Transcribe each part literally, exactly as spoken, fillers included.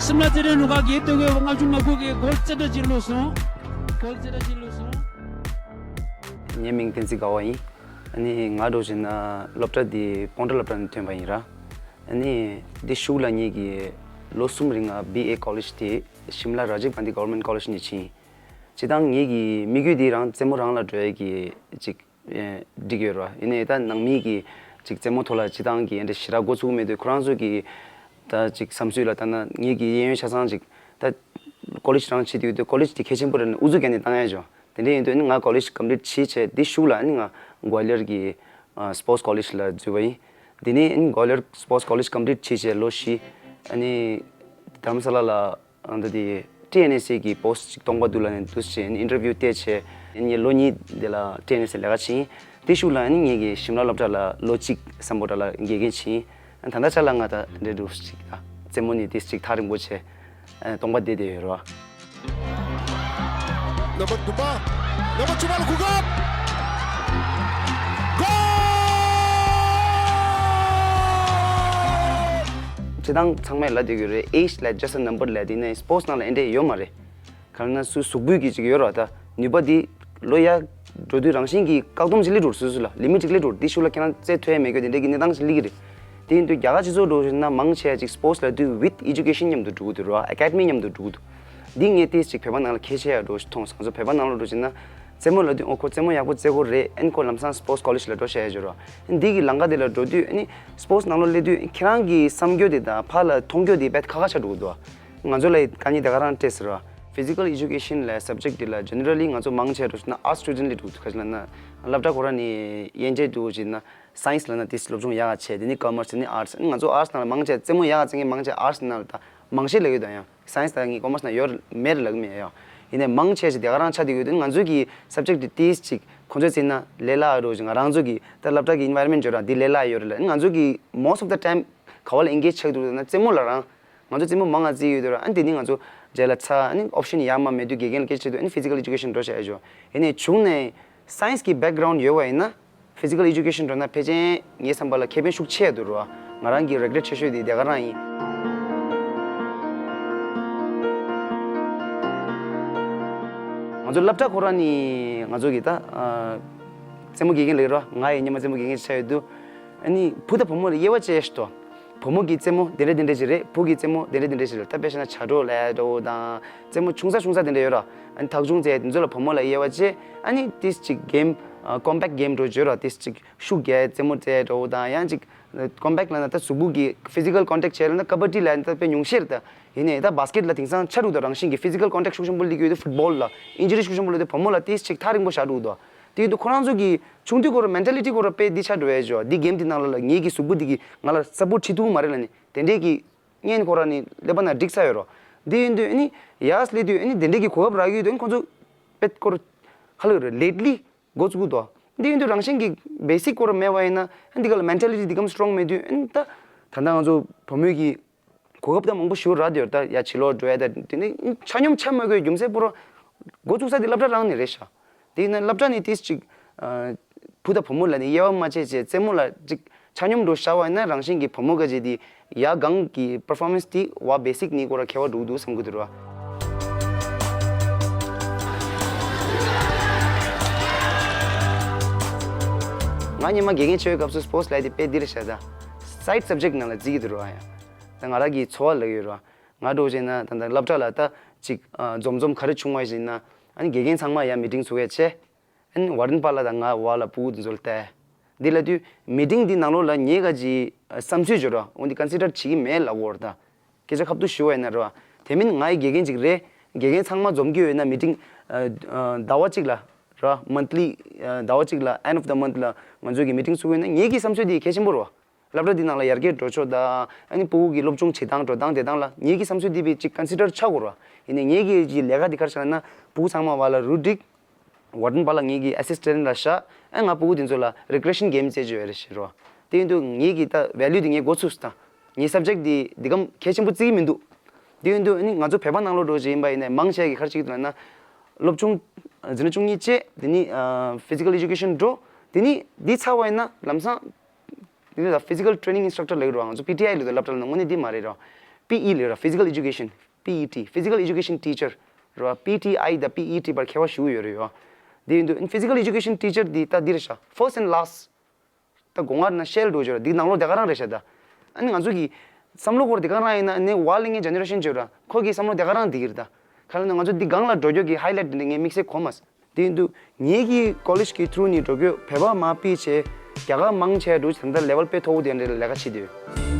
སིམ་ལ་རྩེད་འགྲན་རུ་ཁག་གི་སྟོད་གོས་ལྔ་བཅུ་ང་དགུ་གི་གོལ་རྩེད་གྲས་ཅིག་ལུས་སོང་། གོལ་རྩེད་གྲས་ཅིག་ལུས་སོང་། ངའི་མིང་བསྟན་འཛིན་དགའ་བ་ཡིན། ཨ་ནི་ང་འདྲ་བྱས་ན་སློབ་གྲྭ་འདི་སྤོན་ཊ་སློབ་གྲྭ་ནས་ཐོན་པ་ཡིན་ར། ཨ་ནི་འདི་ཤུགས་ལ་ངེད་ཀྱི་ལོ་གསུམ་རིང་ང་བི་ཨེ་ཀོ་ལེཇ་དེ་ཤིམ་ལ་ར་ཇིབ་གྷན་དྷི་གྷ་ཝར་མེན་ཊི་ཀོ་ལེཇ་ནས་ཕྱིན། སྤྱིར་བཏང་ངེད་ཀྱི་དམིགས་ཡུལ་འདི་རང་རྩེད་མོ་རང་ལ་འགྲོ་ཡས་ཀྱི་ཅིག་ཨེ་འགྲིག་ཡོད་ར། ཡིན་ནའི་ད་ནང་མི་གི་ཅིག་རྩེད་མོ་ཐོག་ལ་སྤྱིར་བཏང་གི་ཨེ་འདྲ་ཞེ་དྲག་འགོ་ཚུགས་མེད་དུས་ཁོ་རང་ཚོ་གི་ད་ཅིག་བསམ་ཚུལ་ལ་ལྟ་ན་ངེད་ཀྱི་གཡས་གཡོན་ཆ་ཚང་ཅིག་ད་ཀོ་ལེཇ་རང་བྱེད་དུས་དུས་ཀོ་ལེཇ་དེ་གལ་ཆེན་པོ་རེད་ན་ཨུ་ཚུགས་བརྒྱབ་ནས་བཏང་ཡ་ཅོ། དེ་འདྲ་ཡིན་དུས་ནི་ང་ཀོ་ལེཇ་ཀམ་པི་ལིཊ་བྱས་བྱས་དེ་ཤུགས་ལ་ནི་ང་གོ་ལེར་གི་ཨ་སྤོར་ཊི་ཀོ་ལེཇ་ལ་འཛུལ་བ་ཡིན། དེ་ནས་ནི་གོ་ལེར་སྤོར་ཊི་ཀོ་ལེཇ་ཀམ་པི་ལིཊ་བྱས་བྱས་ལོ་བཞི། ཨ་ནི་དྷ་རམ་ས་ལ་ལ་ཨ་འདི་དེ་ཊི་ཨེན་ཨེས་ཨེ་གི་པོ་སི་ཊི་ཅིག་སྟོང་པ་འདུག་ལབ་ནས་འདུག་བྱས་ནི་ཨིན་ཊར་བིའུ་བལྟས་བྱས་ནི་ལོ་གཉིས་དེ་ལ་ཊི་ཨེན་ཨེས་ཨེ་ལས་ཀ་བྱས། དེ་ཤུགས་ལ་ནི་ངེད་ཀྱི་ཤིམ་ལ་སློབ་གྲྭ་ལ་ལོ་གཅིག་སམ་བྷོ་ཊ་ལ་དགེ་རྒན་བྱས། ད་ལྟ་ཆ་ལ་ང་ད་འདྲེ་འདུག་ཅིག་ད་རྩེད་མོ་ནི་དེ་ཅིག་ཐག་རིང་པོ་བྱས་སྟོང་པ་བསྡད་བསྡད་ཡོད་རེད་བ། ནམ་པར་བདུན་པ། ནམ་པར་བཅུ་པ་ལ་གོ་སྐབས། གོལ། སྤྱིར་བཏང་ཚང་མས་ལབ་བསྡད་ཀྱི་རེད། age is just a number ལབ་དེ་ནས་སྤོར་ཊི་ནང་ལ་ཨེ་འདྲས་ཡོད་མ་རེད། གང་ན་སུ་གཟུགས་པོའི་གི་ཅིག་ཡོད་ར་ད། ནུས་པ་དེ་ལོ་ཡར་འགྲོ་དུས་རང་བཞིན་གྱི་བཀག་སྡོམ་ཞིག་སླེབས་འགྲོ་སོ་སོ་ལ་ལི་མིཊ་ཅིག་སླེབས་འགྲོ། དེ་ཤུགས་ལ་ཁྱེད་རང་རྩེད་ཐུབ་ཡ་མེད་གི་དེ་འདྲས་ཀྱི་གནས་སྟངས་ཤིག་སླེབས་ཀྱི་རེད། དེ་ཡིན་དུས་རྒྱ་གར་སྤྱི་ཚོགས་འགྲོ་ན་མང་ཆེ་བ་ཅིག་སྤོར་ཊི་ལབ་དུས་with education མཉམ་དུ་འགྲོ་གི་འདུག་ར། ཨེ་ཀ་ཌི་མི་མཉམ་དུ་འགྲོ་གི་འདུག་འདི་ངས་ཏིས་ཅིག་བོད་པ་ནང་ལ་ཁྱད་ཆེ་ཡ་འགྲོ་ཞིག་མཐོང་སོང་། ང་ཚོ་བོད་པ་ནང་ལ་འགྲོ་ཕྱིན་ན་རྩེད་མོ་ལབ་དུས་ཨོ་ཁོ་རྩེད་མོ་ཡག་པོ་རྩེ་གོ་རེད། ཨན་ཁོ་ལམ་སང་སྤོར་ཊི་ཀོ་ལེཇ་ལ་འགྲོ་བཤད་ཡ་ཅིག་ཡོད་ར། ཨན་འདི་གི་ལམ་ཁ་དེ་ལ་འགྲོ་དུས་ཨ་ནི་སྤོར་ཊི་ནང་ལོགས་སླེབས་དུས་ཁྱེད་རང་གི་བསམ་རྒྱུ་དེ་དང་ཕར་ལ་མཐོང་རྒྱུ་དེ་དཔེ་ཁ་ཁ་ཆགས་འགྲོ་གི་འདུག་ང་ཚོ་ལ་དཀའ་ངལ་དེ་ག་རང་འཕྲད་ཟེར་བ། Physical Education ལབ་སབ་ཇེག་དེ་ལ་ཇེ་ནེ་རལ་ལི་ང་ཚོ་མང་ཆེ་འགྲོ་ཕྱིན་ན་ཨར་ཊི་སི་ཊུ་ཌེན་ཊི་སླེབས་འདུག་ཁ་ཅིག་ལབ་ན་སློབ་གྲྭ་ཁོ་རང་ནས་དབྱེ་འབྱེད་འདུག་ཅིག་ན་སའེན་སི་ལབ་ན་དེ་སློབ་སྦྱོང་ཡག་ག་བྱས། དེ་ནི་ཀོ་མར་སི་དེ་ནི་ཨར་ཊི་སི། ཨ་ནི་ང་ཚོ་ཨར་ཊི་སི་ནང་ལ་མང་ཆེ་རྩེད་མོ་ཡག་ག་རྩེ་མཁན་མང་ཆེ་ཨར་ཊི་སི་ནང་ལ་ད་མང་ཆེ་ལབ་ཀྱི་འདུག་ཡང་སའེན་སི་ད་ངས་ཀོ་མར་སི་ནང་ཡོད་མེད་ལབ་ཀྱི་མེད་ཡང་། ཡིན་ནའི་མང་ཆེ་ཞིག་དེ་ག་རང་ཆགས་བསྡད་ཡོད་དུས་ང་ཚོ་གི་སབ་ཇེག་དེ་ཏིས་ཅིག་ཁོང་ཚོས་བརྩིས་ན་ལས་སླ་འགྲོ་ཅིག་ང་རང་ཚོ་གི་ད་སློབ་གྲྭ་གི་ཨེན་ཝའི་རོན་མེན་ཊི་བརྗོད་ར་འདི་ལས་སླ་ཡོད་རེད་ལ། ང་ཚོ་གི་most of the time ག་བ་ལ་ཨེན་གེཇ་ཆགས་འདུག་ན་རྩེད་མོ་ལ་རང་། ང་ཚོ་རྩེད་མོ་མང་ང་རྩེ་ཡོད་དུས་ར། ཨ་ནི་དེ་ནི་ང་ཚོ་རྗེས་ལ་ཚ་ཨ་ནི་ཨོབ་ཤན་ཡག་མ་མེད་དུས་དགེ་རྒན་ལ་སྐད་ཆ་དུས་ཨ་ནི་ཕི་ཛི་ཀལ་ཨེ་ཇུ་ཀེ་ཤན་འགྲོ་བྱ་ཡ་ཅོ། ཡིན་ནའི་བྱུང་ནས་སའེན་སི་གི་བེག་གྷ་རའུན་ཌི་ཡོད་པ་ཡིན་ན་ཕི་ཛི་ཀལ་ཨེ་ཇུ་ཀེ་ཤན་འགྲོ་ན་ཕལ་ཆེར་ངའི་བསམ་པ་ལ་ཁེ་ཕན་ཤུགས་ཆེ་ཡ་འདུག་ར། ང་རང་གི་རི་གྷི་རེཊ་ཆེ་ཤོས་དེ་དེ་ག་རང་ཡིན། ང་ཚོ་སློབ་གྲྭ་ཁོ་རང་ནི་ང་ཚོ་གི་ད་ཨ་རྩེད་མོ་དགེ་རྒན་ལ་ཡོད་ར། ང་ཡི་སྔོན་མ་རྩེད་མོ་དགེ་རྒན་ཆགས་ཡོད་དུས་ཨ་ནི་བུ་དང་བུ་མོ་ལ་དབྱེ་བ་ཕྱེ་ཤི་ཏོ། བུ་མོ་གི་རྩེད་མོ་དེ་འདྲ་དེ་འདྲ་ཞིག་རེད། བུ་གི་རྩེད་མོ་དེ་འདྲ་དེ་འདྲ་ཞིག་རེད། ད་དཔེ་བཞག་ན་བྱ་སྒྲོག་ལབ་ཡ་འདྲ་བོ་དང་རྩེད་མོ་ཆུང་ས་ཆུང་ས་དེ་འདྲ་ཡོད་ར། ཨ་ནི་ཐག་ཆུང་ཚད་དེ་ཚོ་ལ་བུ་མོ་ལ་དབྱེ་བ་ཕྱེ། ཨ་ནི་ཏིས་ཅིག་གེམ་ཨ་ཀོམ་པེག་གེམ་འདྲ་བོ་ཅིག་ཡོད་ར། ཏིས་ཅིག་ཤུགས་རྒྱག་རྩེད་མོ་རྩེ་འདྲ་བོ་དང་ཡང་ཅིག་ཀོམ་པེག་ལབ་ན་ད་གཟུགས་པོ་གི་ཕི་ཛི་ཀལ་ཀོན་ཊེག་བྱས་ལབ་ན་ཀ་བ་ཌི་ལབ་ན་ད་དཔེ་ཉུང་ཤས་རེད། ད་ཡིན་ནའི་ད་བྷ་སི་ཀེཊ་ལ་དེང་སང་ཆ་རུག་ད་རང་བཞིན་གྱི་ཕི་ཛི་ཀལ་ཀོན་ཊེག་ཤུགས་ཆེན་པོ་སླེབས་ཀྱི་ཡོད་དུས་ཕུཊ་བོལ་ལ་ཨིན་ཇུ་རི་ཤུགས་ཆེན་པོ་སླེབས་དུས་བུ་མོ་ལ་ཏིས་ཅིག་ཐག་རིང་པོ་བཞག་འདུག་དོ། དེ་ཡིན་དུས་ཁོ་རང་ཚོ་གི་ཆུང་དུས་སྐོར་མེན་ཊ་ལི་ཊི་སྐོར་དཔེ་འདི་ཆགས་འགྲོ་ཡ་ཅོ། འདི་གེམ་འདི་ནང་ལ་ལ་ངེད་ཀྱི་གཟུགས་པོ་འདི་གི་ང་ལ་སཔོར་ཊི་བྱེད་ཐུབ་ཀྱི་མ་རེད་ལབ་ནི་དེ་འདྲས་ཀྱི་བརྙན་ཁོ་རང་ནི་ཀླད་པ་ནང་འགྲིག་ས་ཡོད་རོ། འདི་ཡིན་དུས་ཨ་ནི་ཡར་སླེབས་དུས་ཨ་ནི་དེ་འདྲས་ཀྱི་གོ་སྐབས་རག་གི་ཡོད་དུས་ཨ་ནི་ཁོ་ཚོ་དཔེ་སྐོར་ཧ་ལས་རེད་ལེ་ཊི་ལི་འགོ་བཙུགས་དོ། འདི་ཡིན་དུས་རང་བཞིན་གྱི་བེ་སིག་སྐོར་མེད་པ་ཡིན་ན་ཨ་ནི་འདི་ག་ལ་མེན་ཊ་ལི་ཊི་འདི་གམ་སི་ཊོང་མེད་དུས་ཨ་ནི་ད་ད་ལྟ་ང་ཚོ་བུ་མོའི་གི་གོ་སྐབས་ད་མང་པོ་ཞིག་རག་དེ་ཡོད། ད་ཡ་ཕྱི་ལོགས་འགྲོ་ཡ་ད་དེ་ནི་ཆ་སྙོམས་ཆ་མ་དགོས་རྒྱུ་མཚན་པོ་རོ། འགོ་བཙུགས་ས་དེ་སློབ་གྲྭ་རང་ནས་རེད་ཤག་དེ་ཡིན་ན་སློབ་གྲྭ་ནས་ཏིས་ཅིག་ཨ་བུ་དང་བུ་མོ་ལ་ནི་དབྱེ་བ་མ་ཕྱེ་བྱས་རྩེད་མོ་ལ་ཅིག་ཆ་སྙོམས་འགྲོ་བྱ་བ་ཡིན་ན་རང་བཞིན་གྱི་བུ་མོ་ག་ཅིག་དེ་ཡ་གང་གི་པར་ཕོར་མན་སི་དེ་བ་བེ་སིག་ནི་སྐོར་ལ་ཁྱད་པར་འགྲོ་གི་འདུག་བསམ་གི་འདུག་ར། ང་སྔོན་མ་དགེ་རྒན་བྱེད་པའི་སྐབས་སུ་སྤོར་ཊི་ལབ་དེ་དཔེ་འདི་རེད་ཤག་ད་སའིཌ་སབ་ཇེག་ནང་ལ་བརྩི་གི་འདུག་ར། ཡ་ད་ང་རང་གི་འཚོ་བ་ལབ་ཡོད་ར། ང་འདྲ་བོ་བྱས་ན་ད་ལྟ་སློབ་གྲྭ་ལ་ད་ཅིག་ཨ་འཛོམས་འཛོམས་ག་རེ་བྱུང་བ་ཞིག་ན་ཨ་ནི་དགེ་རྒན་ཚང་མ་ཡ་མི་ཊིང་ཚུགས་ཡ་ཆེ། ཨ་ནི་ཝར་ཌེན་པཱ་ལགས་དང་ང་བར་ལ་ཕྲུ་གུ་དེ་ཚོ་ལ་བལྟས། འདི་ལབ་དུས་མི་ཊིང་འདི་ནང་ལོགས་ལ་ངས་ག་ཅིག་ཨ་བསམ་ཚུལ་བརྗོད་ར་འོ་འདི་ཀོན་སི་ཌར་བྱེད་ཀྱི་མེད་ལབ་དགོས་རེད་ད། སྐད་ཆ་ཁ་ཐུག་ཞུ་བ་ཡིན་ན་རེད་བ། དེ་མིན་ང་ཡི་དགེ་རྒན་ཅིག་རེད། དགེ་རྒན་ཚང་མ་འཛོམས་ཀྱི་ཡོད་ན་མི་ཊིང་ཨ་ཨ་ཟླ་བ་གཅིག་ལ་རེད་བ། མོན་ཐི་ལི་ཨ་ཟླ་བ་གཅིག་ལ་end of the month ལ་ང་ཚོ་གི་མི་ཊིང་ཚུགས་ཡོད་ན་ངེད་ཀྱི་བསམ་ཚུལ་འདི་གལ་ཆེན་པོ་རེད་བ། སློབ་གྲྭ་འདི་ནང་ལ་ཡར་རྒྱས་འགྲོ་ཕྱོགས་དང་ཨ་ནི་ཕྲུ་གུ་གི་སློབ་སྦྱོང་བྱེད་སྟངས་འགྲོ་སྟངས་དེ་སྟངས་ལ་ངེད་ཀྱི་བསམ་ཚུལ་འདི་བས་ཅིག་ཀོན་སི་ཌར་ཆགས་དགོས་ར། ཡིན་ནའི་ངེད་ཀྱི་ལས་ཀ་འདི་ག་རེ་ཆགས་ན་ཕྲུ་གུ་ཚང་མ་བར་ལ་རུ་སྒྲིག་ཝར་ཌེན་པཱ་ལགས་ངེད་ཀྱི་ཨེ་སི་སི་ཊེན་ཊི་ལ་བཞག་ཨ་ང་ཕྲུ་གུ་དེ་ཚོ་ལ་རི་ཀི་རེ་ཤན་གེམ་རྩེད་བཅུག་ཡོད་རེད་ཤི་རོ། དེ་ཡིན་དུས་ངེད་ཀྱི་ད་ཝེ་ལུ་དེ་ངས་འགོ་ཚུགས་སུ་དང་། ངའི་སབ་ཇེག་དེ་འདི་གམ་གལ་ཆེན་པོ་བརྩི་གི་མི་འདུག་དེ་ཡིན་དུས་ཨ་ནི་ང་ཚོ་བོད་པ་ནང་ལོགས་འགྲོ་བཞིན་ཡིན་པ་ཡིན་ནའི་མང་ཆེ་གི་ག་རེ་བྱེད་ཀྱི་འདུག་ལབ་ན། སློབ་ཆུང་འཛིན་གྲྭ་བཅུ་གཉིས་བཅས་དེ་ནི་ཕི་ཛི་ཀལ་ཨེ་ཇུ་ཀེ་ཤན་འགྲོ། དེ་ནི་འདི་ཚར་བ་ཡིན་ན་ལམ་སང་དེ་ནི་ད་ཕི་ཛི་ཀལ་ཊེ་རེ་ནིང་ཨིན་སི་ཊྲག་ཊར་ལབ་ཀྱི་རེད་བ། ང་ཚོ་པི་ཊི་ཨའི་ལབ་དུས་སློབ་གྲྭ་ལ་ན་དངོས་གནས་འདི་མ་རེད་ར། པི་ཨི་ལབ་ར། ཕི་ཛི་ཀལ་ཨེ་ཇུ་ཀེ་ཤན། པི་ཨི་ཊི། ཕི་ཛི་ཀལ་ཨེ་ཇུ་ཀེ་ཤན་ཊི་ཅར་ར། པི་ཊི་ཨའི་དང་པི་ཨི་ཊི་བར་ཁྱད་པར་ཞེ་པོ་ཡོད་རེད་ཡ། དེ་ཡིན་དུས་ཕི་ཛི་ཀལ་ཨེ་ཇུ་ཀེ་ཤན་ཊི་ཅར་འདི་ད་འདི་རེད་ཤག་ཕར་སི་ཊི་ཨེན་ཌི་ལཱ་སི་ཊི། ད་སྒོ་ང་ན་ཤེལ་འགྲོ་བརྗོད་ར། འདི་ནང་ལོགས་དེ་ག་རང་རེད་ཤག་ད། ཨ་ནི་ང་ཚོ་གི་བསམ་བློ་སྐོར་དེ་ག་རང་ཡིན་ན་ནི་བ་ལེ་ངའི་ཇེ་ནེ་རེ་ཤན་བརྗོད་ར། ཁོ་གི་བསམ་བློ་དེ་ག་རང་འདི་གི་རེད་ད། ག་ལ་ན་ང་ཚོ་འདི་སྒང་ལ་འགྲོ་རྒྱུ་གི་ཧའི་ལའིཊ་འདི་ངས་དམིགས་བསལ་གོ་མ་སོང་། དེ་ཡིན་དུས་ངེད་ཀྱི་ཀོ་ལེཇ་གི་ཐུ་རུ་ནས་འགྲོ་རྒྱུ་བོད་པ་མ་ཕྱིན་བྱས་རྒྱ་གར་མང་ཆེ་འགྲོ་ད་ལྟ་ལེ་ཝལ་དཔེ་མཐོ་པོ་དེ་འདྲ་ལ་ལས་ཀ་བྱེད་དུས།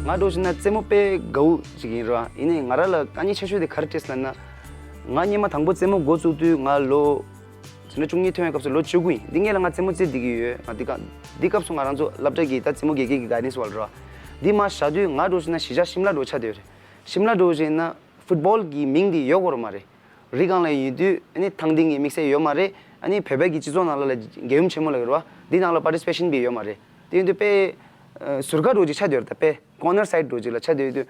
ང་འགྲོ་བཞིན་ན་རྩེད་མོ་དཔེ་དགའ་བོ་ཅིག་ཡིན་ར། ཡིན་ནའི་ང་རང་ལ་དཀའ་ངལ་ཆེ་ཤོས་དེ་ག་རེ་འཕྲད་སོང་ལབ་ན། ང་སྔོན་མ་དང་པོ་རྩེད་མོ་འགོ་བཙུགས་དུས་ང་ལོ་ཟེར་ན་བཅུ་གཉིས་ཐོན་པའི་སྐབས་སུ་ལོ་བཅུ་དགུ་ཡིན། འདི་སྔོན་ལ་ང་རྩེད་མོ་རྩེ་བསྡད་ཀྱི་ཡོད། ང་འདི་ག་འདི་སྐབས་སུ་ང་རང་ཚོ་སློབ་གྲྭ་གི་ད་རྩེད་མོ་དགེ་རྒན་གྱི་གའི་ཌེན་སི་བ་ལ་ར། འདི་མ་བཞག་དུས་ང་འགྲོ་བཞིན་ན་གཞིས་ཆགས་ཤིམ་ལ་འགྲོ་ཆགས་བསྡད་ཡོད་རེད། ཤིམ་ལ་འགྲོ་བཞིན་ན་ཕུཊ་བོལ་གྱི་མིང་འདི་ཡོད་དགོས་ར་མ་རེད། རི་སྒང་ལ་ཡིན་དུས་ཨ་ནི་ཐང་ལྡིང་གི་དམིགས་བསལ་ཡོད་མ་རེད། ཨ་ནི་བོད་པའི་གི་སྤྱི་ཚོགས་ནང་ལ་ལ་རྒྱལ་ཡུམ་ཆེན་མོ་ལ་ཡོད་ར་བ། འདི་ནང་ལ་པར་ཊི་སི་པེ་ཤན་དཔེ་ཡོད་མ་རེད། དེ་ཡིན་དུས་དཔེ་ཟུར་ཁ་འགྲོ་ཅིག་ཆགས་བསྡད་ཡོད་རེད། ད་དཔེ་ཀོར་ནར་སའིཌ་འགྲོ་ཅིག་ལ་ཆགས་བསྡད་ཡོད་དུས།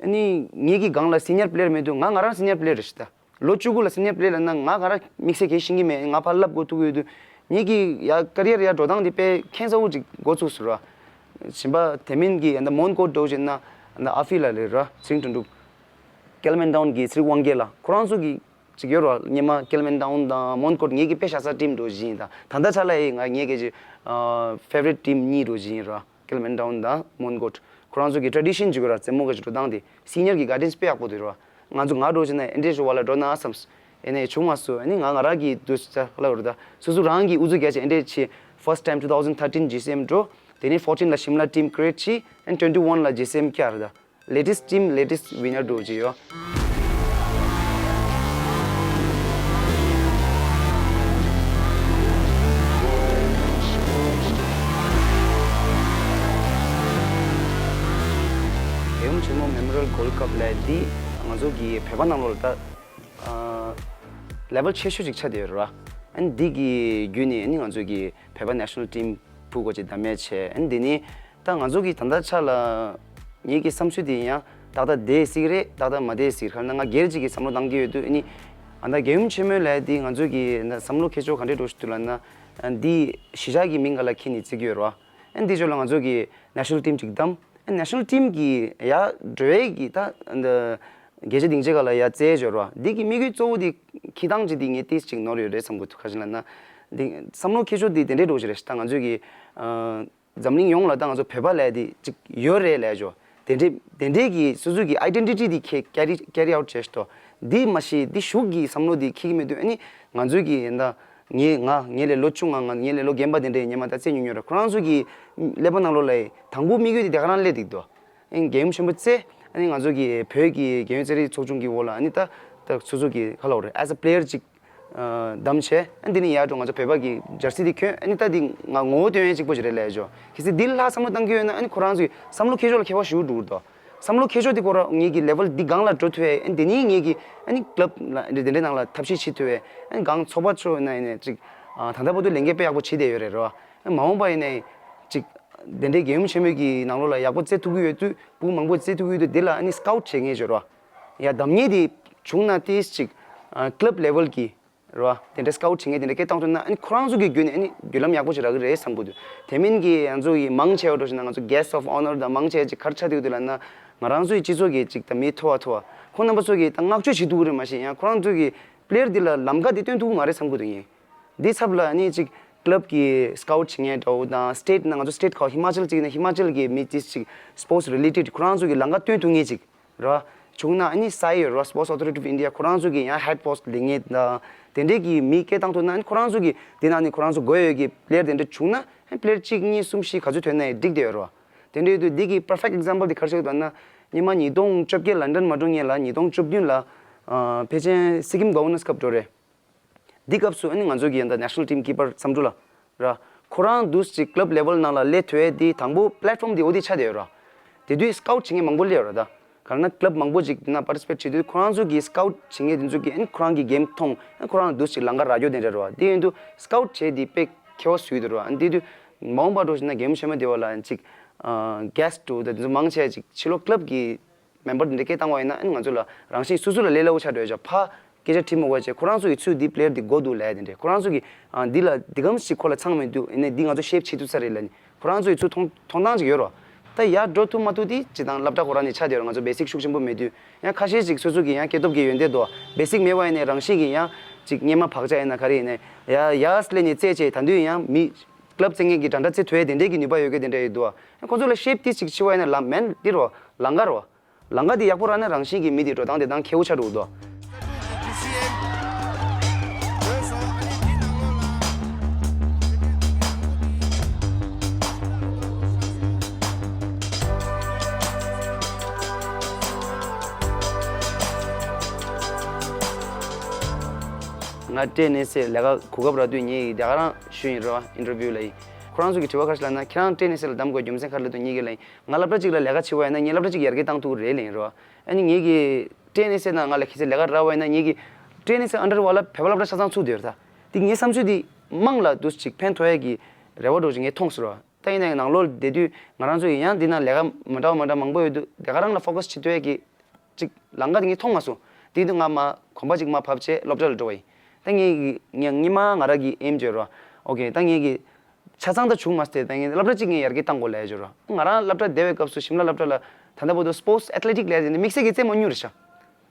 ཨ་ནི་ངེད་ཀྱི་སྒང་ལ་སི་ནི་ཡར་པི་ལེ་ཡར་མེད་དུས་ང་ང་རང་སི་ནི་ཡར་པི་ལེ་ཡར་རེད་ཤག་ད། ལོ་བཅུ་དགུ་ལ་སི་ནི་ཡར་པི་ལེ་ཡར་ལབ་ན་ང་ང་རང་དམིགས་བསལ་གང་ཤེས་ཀྱི་མེད། ང་ཕར་ལབ་དགོས་ཐུག་ཡོད་དུས། ངེད་ཀྱི་ཡ་ཀེ་རི་ཡར་ཡ་འགྲོ་སྟངས་དེ་དཔེ་ཁྱད་མཚར་པོ་ཅིག་འགོ་ཚུགས་སོང་ར། གཞན་པ་དེ་མིན་གྱི་ཨ་ད་མོན་གྷོ་འགྲོ་བཞིན་ན་ཨ་ད་ཨ་ཧྥི་ལ་ལས་ར་ཚེ་རིང་དོན་གྲུབ། ཀེལ་མན་ཌའུན་གྱི་ཚེ་རིང་དབང་རྒྱལ་ལགས་ཁོ་རང་ཚོ་གི་ཅིག་ཡོད་ར། སྔོན་མ་ཀེལ་མན་ཌའུན་དང་མོན་གྷོ་ངེད་ཀྱི་དཔེ་ཤ་ཚ་ཊིམ་འགྲོ་བཞིན་དང་ད་ལྟ་ཆ་ལ་ཡི་ང་ངེད་ཀྱི་ཅིག་ཕེ་ཝ་རི་ཊི་ཊིམ་གཉིས་འགྲོ་བཞིན་ར། ཀེལ་མན་ཌའུན་དང་མོན་གྷོ། ཁོ་རང་ཚོ་གི་ཊེ་རེ་ཌི་ཤན་ཅིག་ཡོད་ར། རྩེད་མོ་གི་འགྲོ་སྟངས་དེ་སི་ནི་ཡར་གི་གའི་ཌེན་སི་དཔེ་ཡག་པོ་འདུག་ར། ང་ཚོ་ང་འགྲོ་བཞིན་ན་ཨེ་འདྲས་ཞུ་བ་ལ་འགྲོ་ན་བསམས། ཨེ་ནས་བྱུང་མ་སོང་། ཨེ་ནས་ང་ང་རང་གི་དུས་ཚོད་ལ་ཡོད་ར། ད་སོ་སོ་རང་གི་ཨུ་ཚུགས་རྒྱག་བྱས་ཨེ་འདྲས་བྱས། ཕར་སི་ཊི་ཊའིམ་ཊུ་ཐའུ་ཟེན་ཐར་ཊིན་ཇི་སི་ཨེམ་འགྲོ། དེ་ནས་ཕོར་ཊིན་ལ་ཤིམ་ལ་ཊིམ་ཀི་རི་ཨེ་ཊི་བྱས། ཨེན་ཊུ་ཝེན་ཊི་ཝན་ལ་ཇི་སི་ཨེམ་བསྐྱར་ར། ད་ལེ་ཊེ་སི་ཊིམ་ལེ་ཊེ་སི་ཝི་ནར་འགྲོ་བྱས་ཡོད། རྒྱལ་ཡུམ་ཆེན་མོ་མེ་མོ་རི་ཡལ་གོལ་ཌི་ཀབ་ལབ་ཡ་འདི་ང་ཚོ་གི་བོད་པ་ནང་ལོགས་ལ་ད་ལེ་ཝལ་ཆེ་ཤོས་ཅིག་ཆགས་བསྡད་ཡོད་རེད་བ། ཨ་འདི་གི་བརྒྱུད་ནས་ཨ་ནི་ང་ཚོ་གི་བོད་པ་ནེ་ཤ་ནལ་ཊིམ་ཕུ་གོ་ཅིག་བདམས་ཡ་བྱས། ཨ་འདི་ནི་ད་ང་ཚོ་གི་ད་ལྟ་ཆ་ལ་ངེད་ཀྱི་བསམ་ཚུལ་དེ་ཡིན་ཡང་ཏག་ཏག་བསྡད་སྲིད་ཀྱི་རེད། ཏག་ཏག་མ་བསྡད་སྲིད་ཀྱི་རེད། ཁ་ལ་ང་སྒེར་གཅིག་གི་བསམ་བློ་བཏང་གི་ཡོད་དུས་ཨ་ནི་ཨ་ད་རྒྱལ་ཡུམ་ཆེན་མོ་ལབ་ཡ་འདི་ང་ཚོ་གི་ད་བསམ་བློ་འཁྱེར་ཕྱོགས་ག་འདྲས་འགྲོ་བཞིན་འདུག་ལབ་ན། ཨ་འདི་གཞིས་ཆགས་ཀྱི་མིང་སྒང་ལ་འཁྱེར་ནས་བརྩི་གི་ཡོད་རེད་བ། ཨ་འདི་ཕྱོགས་ལ་ང་ཚོ་གི་ནེ་ཤ་ནལ་ཊིམ་ཅིག་བདམས། ཨ་ནེ་ཤ་ནལ་ཊིམ་གི་ཡ་འགྲོ་ཡས་ཀྱི་ད་འདི་རྒྱལ་སྤྱི་སྡིངས་ཆ་སྒང་ལ་ཡ་རྩེ་འཇོར་བ་འདི་གི་དམིགས་ཡུལ་གཙོ་བོ་འདི་འཁྱེར་སྟངས་ཅིག་འདི་ངས་ཏིས་ཅིག་ནོར་ཡོད་རེད་བསམ་གི་འདུག་ག་ཅི་ལབ་ན། འདི་བསམ་བློ་འཁྱེར་ཕྱོགས་འདི་དེ་འདྲས་འགྲོ་གི་རེད་ཤག་ད་ང་ཚོས་ཀྱི་ཨ་འཛམ་གླིང་ཡོངས་ལ་ད་ང་ཚོ་བོད་པ་ལབ་ཡ་འདི་ཅིག་ཡོད་རེད་ལབ་ཡ་ཅིག་དེ་འདྲས་དེ་འདྲས་ཀྱི་སོ་སོ་གི་ཨའི་ཌེན་ཊི་ཊི་འདི་ཁྱེར་ཀེ་རི་ཀེ་རི་ཨའུཊ་བྱས་ཤག་འདི་མ་གཞི་འདི་གཞུག་གི་བསམ་བློ་འདི་འཁྱེར་གྱི་མེད་དུས་ཨ་ནི་ང་ཚོས་ཀྱི་ད། ངས་ང་ངས་ལས་ལོ་ཆུང་ང་ང་ངས་ལས་ལོ་རྒན་པ་དེ་འདྲས་སྔོན་མ་ད་རྩེད་ཉོ་ཉོ་ར། ཁོ་རང་ཚོ་གི་ཀླད་པ་ནང་ལོགས་ལ་དང་པོ་དམིགས་ཡུལ་དེ་དེ་ག་རང་སླེབས་འདུག་དོ། ཨ་ནི་རྒྱལ་ཡུམ་ཆེན་མོ་རྩེ། ཨ་ནི་ང་ཚོ་གི་བོད་ཀྱི་རྒྱལ་ཡོངས་རྩེད་རིགས་ཚོགས་ཆུང་གི་འོག་ལ་ཨ་ནི་ད་ད་སོ་སོ་གི་ག་ལབ་དགོས་རེད། as a player ཅིག་ཨ་བདམས་བྱས། ཨ་ནི་དེ་ནས་ཡར་འགྲོ་ང་ཚོ་བོད་པ་གི་ཇར་སི་དེ་གྱོན། ཨ་ནི་ད་དེ་ང་ངོ་བོ་སྟོན་ཡས་གཅིག་པོ་ཅིག་རེད་ལབ་ཡ་ཅིག་གལ་སྲིད་འདི་ལྷག་བསམ་བློ་བཏང་གི་ཡོད་ན་ཨ་ནི་ཁོ་རང་ཚོའི་བསམ་བློ་འཁྱེར་ཕྱོགས་ལ་ཁྱད་པར་ཞེ་པོ་འགྲོ་གི་འདུག་བསམ་བློ་འཁྱེར་ཕྱོགས་དེ་ཁོ་རང་ངེད་ཀྱི་ལེ་ཝལ་འདི་སྒང་ལ་འགྲོ་ཐུབ་ཡས། ཨ་ནི་དེ་ནས་ངེད་ཀྱི་ཨ་ནི་ཀླབ་ལ་འདི་འདྲའི་ནང་ལ་ཐབས་ཤེས་བྱེད་ཐུབ་ཡས། ཨ་ནི་སྒང་ཚོགས་པ་ཚོ་ཡིན་ན་ཡིན་ནའི་ཅིག་ཨ་ད་ལྟ་བར་དུ་ལས་འགན་དཔེ་ཡག་པོ་བྱེད་བསྡད་ཡོད་རེད་རོ། ཨ་མ་འོངས་པ་ཡིན་ནའི་ཅིག་དེ་འདྲའི་རྒྱལ་ཡུམ་ཆེན་མོའི་གི་ནང་ལོགས་ལ་ཡག་པོ་རྩེ་ཐུབ་ཀྱི་ཡོད་དུས་ཕྲུ་གུ་མང་པོ་རྩེ་ཐུབ་ཀྱི་ཡོད་དུས་དེ་ལ་ཨ་ནི་སི་ཀའུཊ་བྱེད་མཁན་ཅིག་རོ། ཡ་བདམས་མཁན་དེ་བྱུང་ན་ཏིས་ཅིག་ཨ་ཀླབ་ལེ་ཝལ་གི་རོ། དེ་འདྲ་སི་ཀའུཊ་བྱེད་མཁན་དེ་འདྲ་སྐད་བཏང་ཐུབ་ན་ཨ་ནི་ཁོ་རང་ཚོ་གི་བརྒྱུད་ནས་ཨ་ནི་བརྒྱུད་ལམ་ཡག་པོ་ཞིག་རག་གི་རེད་བསམ་གི་འདུག་དེ་མིན་གྱི་ང་ཚོ་ཡི་མང་ཆེ་བ་འགྲོ་ཞིག་ན་ང་ཚོ་guest of honour དང་མང་ཆེ་ཅིག་ག་རེ་ཆགས་བསྡད་ཀྱི་འདུག་ལབ་ན། ང་རང་ཚོ་ཡི་སྤྱི་ཚོགས་ཀྱི་ཅིག་ད་མི་མཐོ་བ་མཐོ་བ་ཁོང་རྣམ་པ་ཚོ་གི་ད་བསྔགས་བརྗོད་བྱེད་ཐུབ་ཀྱི་རེད། མ་གཞི་ཡང་ཁོ་རང་ཚོ་གི་པི་ལེ་ཡར་འདི་ལ་ལམ་ཁ་འདི་སྟོན་ཐུབ་ཀྱི་མ་རེད་བསམ་གི་འདུག་ངས། འདི་ཚབ་ལ་ཨ་ནི་ཅིག་ཀླབ་ཀྱི་སི་ཀའུཊ་བྱེད་མཁན་འདྲ་བོ་དང་སི་ཊེཊ་ནང་ང་ཚོ་སི་ཊེཊ་ཁག་ཧི་མ་ཅལ་ཅིག་ཡིན་ན་ཧི་མ་ཅལ་གྱི་མི་ཏིས་ཅིག་སི་པོར་ཊི་སི་རི་ལེ་ཊེཌ་ཁོ་རང་ཚོ་གི་ལམ་ཁ་སྟོན་ཐུབ་མཁན་ཅིག་ར། བྱུང་ན་ཨ་ནི་སའི་ཡོད་ར། Sports Authority of India ཁོ་རང་ཚོ་གི་ཡང་ཧེཌ་པོ་སི་ཊི་ལས་ངེས་དང་དེ་འདྲས་ཀྱི་མི་སྐད་བཏང་ཐུབ་ན་ཨ་ནི་ཁོ་རང་ཚོ་གི་དེ་ནང་ནས་ཁོ་རང་ཚོ་དགོས་ཡོད་ཀྱི་པི་ལེ་ཡར་དེ་འདྲ་བྱུང་ན་ཨ་ནི་པི་ལེ་ཡར་གཅིག་གཉིས་གསུམ་བཞི་ག་ཚོད་ཐོན་ན་ཡང་འགྲིག་བསྡད་ཡོད་ར། དེ་འདྲ་ཡོད་དུས་འདི་གི་པར་ཕེག་ཊི་ཨེག་ཛམ་པལ་དེ་ག་རེ་ཞིག་ལབ་ན། སྔོན་མ་ཉིས་སྟོང་བཅོ་བརྒྱད་ལན་ཌན་མ་འགྲོ་སྔོན་ལ་ཉིས་སྟོང་བཅུ་བདུན་ལ་ཨ་ཕལ་ཆེར་སི་ཀིམ་གོ་ཝར་ནར་སི་ཀབ་འགྲོ་རེད། འདི་སྐབས་སུ་ཨ་ནི་ང་ཚོ་གི་ཡང་ད་ནེ་ཤ་ནལ་ཊིམ་ཀི་པར་བསམ་གྲུབ་ལགས་ར། ཁོ་རང་འདུག་ཅིག་ཀླབ་ལེ་ཝལ་ནང་ལ་སླེབས་ཐུབ་ཡས་དེ་དང་པོ་པི་ལེཊ་ཕོམ་དེ་འོ་དེ་ཆགས་བསྡད་ཡོད་ར། དེ་དུས་སི་ཀའུཊ་བྱེད་མཁན་མང་པོ་སླེབས་ཡོད་ར་ད། གང་ན་ཀླབ་མང་པོ་ཅིག་དེ་ན་པར་ཊི་སི་པེཊ་བྱེད་དུས་ཁོ་རང་ཚོ་གི་སི་ཀའུཊ་བྱེད་མཁན་དེ་ཚོ་གིས་ཨ་ནི་ཁོ་རང་གི་གེམ་མཐོང་ཨ་ནི་ཁོ་རང་ལ་འདུག་ཅིག་ལམ་ཁ་རག་རྒྱུ་དེ་འདྲ་རེད་བ། དེ་ཡིན་དུས་སི་ཀའུཊ་བྱེད་དེ་དཔེ་མཁས་པོ་བཟོས་འདུག་རེད་བ། ཨ་ནི་དེ་དུས་མ་འོངས་པ་འགྲོ་བཞིན་ན་གེམ་ཆེན་མོ་དེ་བ་ལ་ཅིག་གྷེ་སི་ཊི་དང་དེ་ཚོ་མང་ཆེ་ཅིག་ཕྱི་ལོགས་ཀླབ་ཀྱི་མེམ་བར་དེ་འདྲ་སྐད་བཏང་བ་ཡིན་ན་ཨ་ནི་ང་ཚོ་ལ་རང་བཞིན་སོ་སོ་ལ་ལས་སླ་པོ་ཆགས་འགྲོ་ཡ་ཅག་ཕ་སྐད་ཆ་དྲིས་མ་དགོས་བྱས་ཁོ་རང་ཚོ་གི་ཚུལ་འདི་པི་ལེ་ཡར་འདི་དགོས་འདུག་ལབ་ཡ་དེ་འདྲ། ཁོ་རང་ཚོ་གི་ཨ་འདི་ལ་འདི་གམ་ཞིག་ཁོ་ལ་ཚང་མི་འདུག་ཡིན་ནའི་འདི་ང་ཚོ་ཤེབ་བྱེད་ཐུབ་ས་རེད་ལབ་ནི་ཁོ་རང་ཚོ་གི་ཚུལ་མཐོང་མཐོང་སྟངས་ཅིག་ཡོད་རེད་བ། ད་ཡར་འགྲོ་ཐུབ་མ་ཐུབ་དེ་སྤྱིར་བཏང་སློབ་གྲྭ་ཁོ་རང་ནས་ཆགས་བསྡད་ཡོད་རེད། ང་ཚོ་བེ་སིག་ཤུགས་ཆེན་པོ་མེད་དུས་ཡང་ཁ་ཤས་ཅིག་སོ་སོ་གི་ཡང་སྐྱེ་སྟོབས་ཀྱི་ཡོན་ཏན་དོ་བེ་སིག་མེད་པ་ཡིན་ནའི་རང་བཞིན་གྱི་ཡང་ཅིག་སྔས་མ་བག་ཆགས་ཡིན་ན་ག་རེ་ཡིན་ནའི་ཡ་ཡ་སླེབས་ནས་རྩེད་བྱས་ད་དུང་ཡང་མི་ཀླབ་རྩེད་མཁན་གྱི་འདྲ་འདྲ་རྩེད་ཐུབ་ཡ་དེ་འདྲས་ཀྱི་ནུས་པ་ཡོད་མཁན་དེ་འདྲ་ཡོད་འདུག་བ། ཁོ་ཚོ་ལ་ཤེབ་ཏིས་ཅིག་ཕྱི་བ་ཡིན་ན་ལམ་མེན་འདི་རོ་ལམ་ཁ་རོ། ལམ་ཁ་དེ་ཡག་པོ་རག་ན་རང་བཞིན་གྱིས་མི་དེ་འགྲོ་སྟངས་དེ་དང་ཁེ་པོ་ཆགས་འགྲོ་འདུག་ང་ཊེ་ནི་སི་ལས་ཀ་གོ་སྐབས་རག་དུས་ངས་དེ་ག་རང་ཞུས་ཡིན་རེད་བ། ཨིན་ཊར་བིའུ་ལ་ཡིན། ཁོ་རང་ཚོ་གི་དྲི་བ་ཁ་ཤས་ལ་ན་ཁྱེད་རང་ཊེ་ནི་སི་ལ་བདམས་དགོས་རྒྱུ་མཚན་ག་རེ་ལབ་དུས་ངས་གི་ལ་ཡིན། ང་སློབ་གྲྭ་གཅིག་ལ་ལས་ཀ་བྱེད་པ་ཡིན་ན་ངས་སློབ་གྲྭ་གཅིག་ཡར་རྒྱས་བཏང་ཐུབ་ཀྱི་རེད་ལབ་ཡིན་རེད་བ། ཨ་ནི་ངས་གི་ཊེ་ནི་སི་ནང་ང་ལ་གལ་སྲིད་ལས་ཀ་རག་པ་ཡིན་ན་ངས་གི་ཊེ་ནི་སི་ཨན་ཌར་བ་ལ་བོད་པ་སློབ་གྲྭ་ཆ་ཚང་ཚུགས་བསྡད་ཡོད་རེད་ད། དེ་ངའི་བསམ་ཚུལ་དེ་དམངས་ལ་འདུག་ཅིག་ཕན་ཐོགས་ཡས་ཀྱི་རེ་བ་འདྲ་ཅིག་ངས་མཐོང་སོང་རེད་བ། ད་ཡིན་ནའི་ནང་ལོགས་བསྡད་དུས་ང་རང་ཚོ་ཡི་ཡང་འདི་ན་ལས་ཀ་མི་འདྲ་བ་མི་འདྲ་མང་པོ་ཡོད་དུས་དེ་ག་རང་ལ་ཕོ་ཁ་སི་བྱེད་ཐུབ་ཡས་ཀྱི་ཅིག་ལམ་ཁ་དེ་ངས་མཐོང་མ་སོང་། དེ་དུས་ང་མ་གོམ་པ་ཅིག་མ་ཕབ་བྱས་སློབ་གྲྭ་ལ་འགྲོ་བ་ཡིན། ད་ངས་ཀྱི་ངས་སྔོན་མ་ང་རང་གི་ཨེམ་བརྗོད་རོགས། ཨོ་ཁེ་ད་ངས་ཀྱི་ཆ་ཚང་ད་བྱུང་མ་སྟེ་ད་ངས་སློབ་གྲྭ་གཅིག་ངས་ཡར་རྒྱས་བཏང་དགོས་ལབ་བརྗོད་རོགས། ང་རང་སློབ་གྲྭ་བསྡད་པའི་སྐབས་སུ་ཞིམ་ལ་སློབ་གྲྭ་ལ་ད་ལྟ་བར་དུ་སི་པོར་ཊི་ཨེ་ཐི་ལེ་ཊིག་ལབ་ཡས་དེ་འདྲ་དམིགས་བསལ་གྱི་རྩེད་མོ་མྱུར་རེད་ཤག་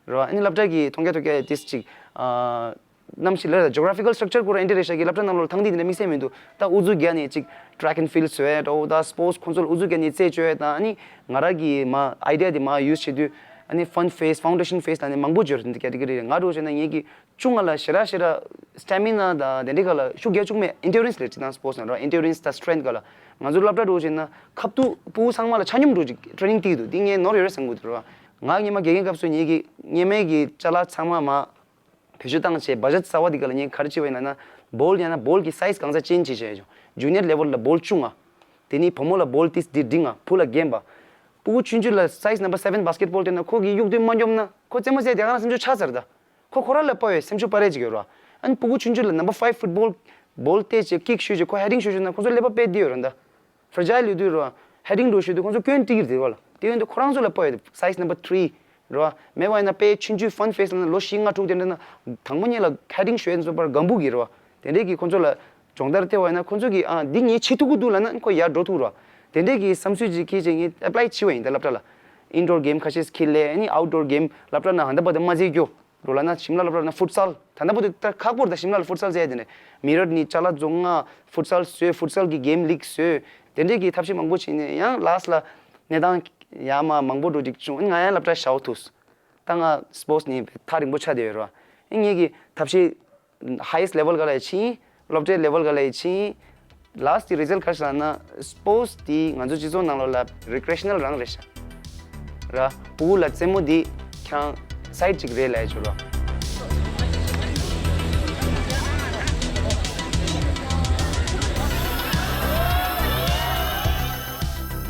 རེད་བ། ཨ་ནི་སློབ་གྲྭ་གི་མཐོང་རྒྱ་ཐོས་རྒྱ་ཡ་ཏིས་ཅིག་ཨ་གནམ་གཤིས་ལ་ཇོ་གྷ་ར་ཕི་ཀལ་སི་ཊག་ཅར་ཁོ་རང་ཨེ་འདྲ་རེད་ཤག་གི་སློབ་གྲྭ་ནང་ལོགས་ལ་ཐང་དེ་འདི་འདྲ་དམིགས་བསལ་མི་འདུག་ད་ཨུ་ཚུགས་རྒྱག་ནས་ཅིག་ཊྲེག་ཨེན་ཕིལ་ཌི་བཟོ་ཡས་འདྲ་བོ་ད་སི་པོར་ཊི་ཁོང་ཚོ་ལ་ཨུ་ཚུགས་རྒྱག་ནས་རྩེད་བཅུག་ཡས་དང་ཨ་ནི་ང་རང་གི་མ་ཨའི་ཌི་ཡ་དེ་མ་ཡུ་སི་བྱེད་དུས་ཨ་ནི་ཕན་ཕེ་སི་ཕའུན་ཌེ་ཤན་ཕེ་སི་ལ་ནི་མང་པོ་འབྱོར་འདི་ཀེ་ཊི་གོ་རི་རེད། ང་འདྲ་བོ་བྱས་ན་ངེད་ཀྱི་ཅུང་ང་ལ་ཞེ་དྲག་ཞེ་དྲག་སི་ཊེ་མི་ན་དང་དེ་འདྲའི་སྒང་ལ་ཤུགས་རྒྱག་བཅུག་མེད། ཨེན་ཌུ་རེན་སི་ལབ་ཅིག་དང་སི་པོར་ཊི་ནང་རོ་ཨེན་ཌུ་རེན་སི་དང་སི་ཊེ་རེན་ཐི་སྒང་ལ་ང་ཚོ་སློབ་གྲྭ་འདྲ་བོ་བྱས་ན་ཁ་ཐུག་ཕྲུ་གུ་ཚང་མ་ལ་ཆ་སྙོམས་འདྲ་བོ་ཅིག་ཊེ་རེ་ནིང་སྟེར་གྱི་འདུག་འདི་ངས་ནོར་ཡོད་རེད་བསམ་གྱི་འདུག་རོ། ང་སྔོན་མ་དགེ་རྒན་སྐབས་སུ་ངེད་ཀྱི་སྔོན་མའི་གི་ཅ་ལག་ཚང་མ་མ་བེད་སྤྱོད་བཏང་བྱས་བ་ཇེཊ་གསར་པ་འདི་སྒང་ལ་ངས་ག་རེ་བྱས་པ་ཡིན་ལབ་ན་བོལ་ཡང་ན་བོལ་གྱི་སའི་ཛི་གང་ས་ཅན་ཅིག་བྱས་ཡོད། ཇུ་ནི་ཡར་ལེ་ཝལ་ལ་བོལ་ཆུང་ང་། དེ་ནི་བུ་མོ་ལ་བོལ་ཏིས་འདི་འབྲིང་ང་བུ་ལ་རྒན་པ། ཕྲུ་གུ་ཆུང་ཆུང་ལ་སའི་ཛི་ནམ་བར་སེ་བེན་བྷ་སི་ཀེཊ་བྷོལ་སྟེར་ན་ཁོ་གིས་གཡུག་དུས་མ་འཇོམས་ན་ཁོ་རྩེད་མོ་རྩེ་དེ་ག་ན་སེམས་ཤུགས་ཆག་ཚར་ད། ཁོ་ཁོ་རང་ལ་དཔའ་བའི་སེམས་ཤུགས་སྤར་རེས་ཅིག་ཡོད་ར། ཨ་ནི་ཕྲུ་གུ་ཆུང་ཆུང་ལ་ནམ་བར་ཕའིབ་ཕུཊ་བྷོལ་བོལ་ཏེ་ཅིག་ཀིག་ཤོད་ཅིག་ཁོ་ཧེ་ཌིང་ཤོད་ཤོད་ན་ཁོ་ཚོ་ཀླད་པ་དཔེ་འདི་ཡོད་ར་ད། ཕེ་ར་ཇའིལ་ཡོད་དུས་ར། ཧེ་ཌིང་འདྲ་ཤོད་དུས་ཁོ་ཚོ་སྐྱོན་ཏིག་གིར་དེ་བ་ལ། དེ་ཡོད་དུས་ཁོ་རང་ཚོ་ལ་དཔའ་བའི་སའི་ཛི་ནམ་བར་ཐི་རི་ར། མེད་པ་ཡིན་ན་དཔེ་ཆུང་ཆུང་ཕན་ཕེ་སི་ལ་ན་ལོ་བཞི་ལྔ་དྲུག་དེ་འདྲ་ན་དང་པོ་ཉིད་ལ་ཧེ་ཌིང་ཤོད་ཚོ་པར་སྒམ་པུ་གི་ར། དེ་འདྲས་ཀྱི་ཁོ་ཚོ་ལ་སྦྱོང་བརྡར་སྟེར་བ་ཡིན་ན་ཁོ་ཚོ་གིས་ཨ་འདི་ངས་བྱེད་ཐུབ་ཀྱི་འདུག་ལབ་ན་ཁོ་ཡར་འགྲོ་ཐུབ་ར། དེ་འདྲས་ཀྱི་བསམ་ཚུལ་ཅིག་ཁྱེར་བྱས་ངས་ཨེ་པ་ལའི་བྱས་པ་ཡིན་ད་སློབ་གྲྭ་ལ། ཨིན་ཌོར་གེམ་ཁ་ཤས་ཁྱེར་སླེབས་ཨ་ནི་ཨའུཊ་ཌོར་གེམ་སློབ་གྲྭ་ནང་ཧ་འདའ་བ་དེ་མ་རྩེད་རྒྱུ། འགྲོ་ལབ་ན་ཞིམ་ལ་སློབ་གྲྭ་ནང་ཕུཊ་སལ་ད་ལྟ་བར་དུ་ད་ཁག་པོ་རེད་ད་ཞིམ་ལ་ལ་ཕུཊ་སལ་རྩེད་ཡ་དེ་ནས་མི་རབས་གཉིས་ཅ་ལག་རྫོང་ལྔ་ཕུཊ་སལ་བཟོས་ཕུཊ་སལ་གྱི་གེམ་ལིག་བཟོས། དེ་འདྲས་ཀྱི་ཐབས་ཤེས་མང་པོ་བྱས་ནས་ཡང་ལ་སི་ལ་གནས་སྟངས་ཡག་མ་མང་པོ་འགྲོ་འགྲིག་བྱུང་ཨ་ནི་ང་ཡང་སློབ་གྲྭ་ཞའོ་ཐུག་ད་ང་སི་པོར་ཊི་ནི་ཐག་རིང་པོ་ཆགས་བསྡད་ཡོད་རེད་བ། ངེད་ཀྱི་ཐབས་ཤེས་ཧའི་ཡེ་སི་ཊི་ལེ་ཝལ་ག་ལ་ཡི་ཕྱིན། སློབ་གྲྭའི་ལེ་ཝལ་ག་ལ་ཡི་ཕྱིན། ལ་སི་ཊི་རི་ཛལ་ག་རེ་ལབ་ན་སི་པོར་ཊི་དེ་ང་ཚོ་སྤྱི་ཚོགས་ནང་ལོགས་ལ་རི་ཀི་རེ་ཤ་ནལ་རང་རེད་ཤག་ར། ཕྲུ་གུ་ལ་རྩེད་མོ་དེ་ཁྱང་སའིཌ་ཅིག་རེད་ལབ་ཡ་ཅིག་ར།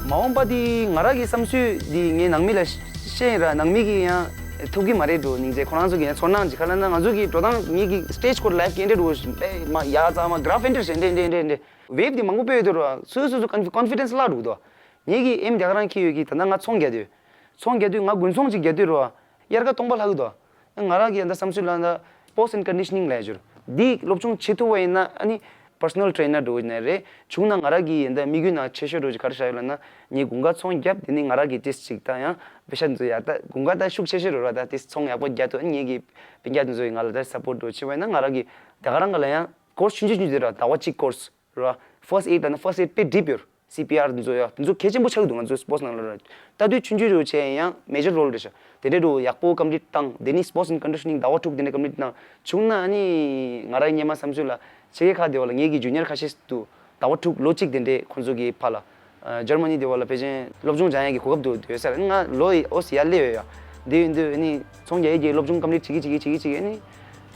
མ་འོངས་པ་དེ་ང་རང་གི་བསམ་ཚུལ་དེ་ངས་ནང་མི་ལ་བཤད་ཡིན་ར། ནང་མི་གིས་ཡང་ཐུབ་ཀྱི་མ་རེད་འགྲོ། སྙིང་རྗེ། ཁོ་རང་ཚོ་གིས་ཡང་ཚོར་སྣང་ཅིག་ག་ལབ་ན་ང་ཚོ་གི་འགྲོ་སྟངས་ངེད་ཀྱི་སི་ཊེཇ་ཁོ་ལའིབ་ཀྱི་འདྲ་འགྲོ་བཞིན་པས་མ་ཡ་ཙང་མ་གྷ་ར་ཕ་འདྲ་ཞིག་འདྲ་འདྲ་འདྲ་འདྲ་ཝེབ་དེ་མང་པོ་སྤོས་ཡོད་དུ་ར། སོ་སོ་སོ་ཀོན་ཕི་ཌེན་སི་བརླག་འགྲོ་གི་འདུག་ངེད་ཀྱི་ཨེམ་རྒྱ་གར་རང་འཁྱེར་ཡོད་ཀྱི་ད་ལྟ་ང་ཚོང་རྒྱག་དུས། ཚོང་རྒྱག་དུས་ང་དགུན་ཚོང་ཅིག་རྒྱག་དུས་ར། དབྱར་ཁ་སྟོང་པ་ལྷག་གི་འདུག་ང་རང་གི་ཡ་ད་བསམ་ཚུལ་ལ་ད་སི་པོར་ཊི་སི་ཨེན་ཌི་ཀོན་ཌི་ཤ་ནིང་ལབ་ཡ་ཅིག་ཡོད་ར། འདི་སློབ་སྦྱོང་བྱེད་ཐུབ་པ་ཡིན་ན་ཨ་ནི་པར་སོ་ནལ་ཊེ་ནར་འགྲོ་གི་ན་རེད། བྱུང་ན་ང་རང་གི་ཡིན་ད་དམིགས་ཡུལ་ནང་ཆེ་ཤོས་འགྲོ་གི་ག་རེ་བཞག་ཡོད་ལབ་ན་ངས་དགུན་ཁ་ཚོང་བརྒྱབ་དེ་ནི་ང་རང་གི་ཏིས་ཅིག་ད་ཡང་པེ་ཤ་འཛོལ་ཡ་ད་དགུན་ཁ་ད་ཤུགས་ཆེ་ཤོས་རེད་ར། ད་ཏིས་ཚོང་ཡག་པོ་རྒྱག་ཐུབ་ངེད་ཀྱི་སྤུན་ཀྱག་དེ་ཚོ་ཡིས་ང་ལ་ད་སབ་པོར་འགྲོ་བྱེད་པ་ཡིན་ན་ང་རང་གི་ད་ག་རང་ག་ལ་ཡང་ཀོར་སི་ཆུང་ཆུང་ཆུང་དེ་ར་ཟླ་བ་གཅིག་ཀོར་སི། ར། ཕར་སི་ཊི་ཨེཌ་ལབ་ན་ཕར་སི་ཊི་ཨེཌ་དཔེ་འགྲིག་ཡོད། སི་པི་ཨར་འཛོལ་ཡ་དེ་ཚོ་གལ་ཆེན་པོ་ཆགས་ཀྱི་འདུག་ང་ཚོའི་སི་པོར་ཊི་ནང་ལ་ར། ལྟ་དུས་ཆུང་ཆུང་རུ་བྱས་ཡང་མེ་ཇར་རོལ་རེད་ཤག་དེ་འདྲའི་རུ་ཡག་པོ་ཀམ་པི་ལིཊ་བཏང་དེ་ནི་སི་པོར་ཊི་སི་ཨེན་ཌི་ཀོན་ཌི་ཤ་ནིང་ཟླ་བ་དྲུག་དེ་འདྲ་ཀམ་པི་ལིཊ་བཏང་བྱུང་ན་ཨ་ནི་ང་རང་སྔོན་མ་བསམ་ཚུལ་ལ་ཕྱི་རྒྱལ་ཁག་དེ་བ་ལ་ངེད་ཀྱི་ཇུ་ནི་ཡར་ཁ་ཤས་སུ་ཟླ་བ་དྲུག་ལོ་གཅིག་དེ་འདྲའི་ཁོང་ཚོ་གི་ཕར་ལ་ཇར་མ་ནི་དེ་བ་ལ་ཕལ་ཆེར་སློབ་སྦྱོང་སྦྱང་ཡ་གི་གོ་སྐབས་འདུག་ཡོད་ས་རེད། ང་ལོ་ཡི་ཨོ་སི་ཡར་སླེབས་ཡོད་ཡ། དེ་ཡིན་དུས་ཨ་ནི་ཚོང་རྒྱག་ཡས་ཀྱི་སློབ་སྦྱོང་ཀམ་པི་ལིཊ་བྱེད་ཀྱི་བྱེད་ཀྱི་བྱེད་ཀྱི་བྱེད་ཀྱི་ཨ་ནི།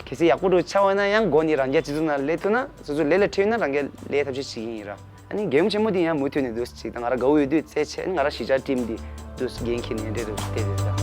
གལ་སྲིད་ཡག་པོ་འགྲོ་ཆགས་པ་ན་ཡང་འགོ་ནས་རང་རྒྱལ་སྤྱི་ཚོགས་ནང་སླེབས་ཐུབ་ན་སོ་སོ་ལས་ལ་ཁྲིད་ན་རང་རྒྱལ་ལས་ཐབས་ཤེས་བྱེད་ཀྱི་ཡིན་ར། ཨ་ནི་རྒྱལ་ཡུམ་ཆེན་མོ་དེ་ཡང་མུ་མཐུད་ནས་འདུག་ཅིག་དང་ང་རང་དགའ་བོ་ཡོད་དུས་རྩེད་ཆས་ང་རང་གཞིས་ཆགས་ཊིམ་འདི་འདུག་འགན་འཁྱེར་ནས་འདྲེ་རུ་བལྟས་ཡོད་ད།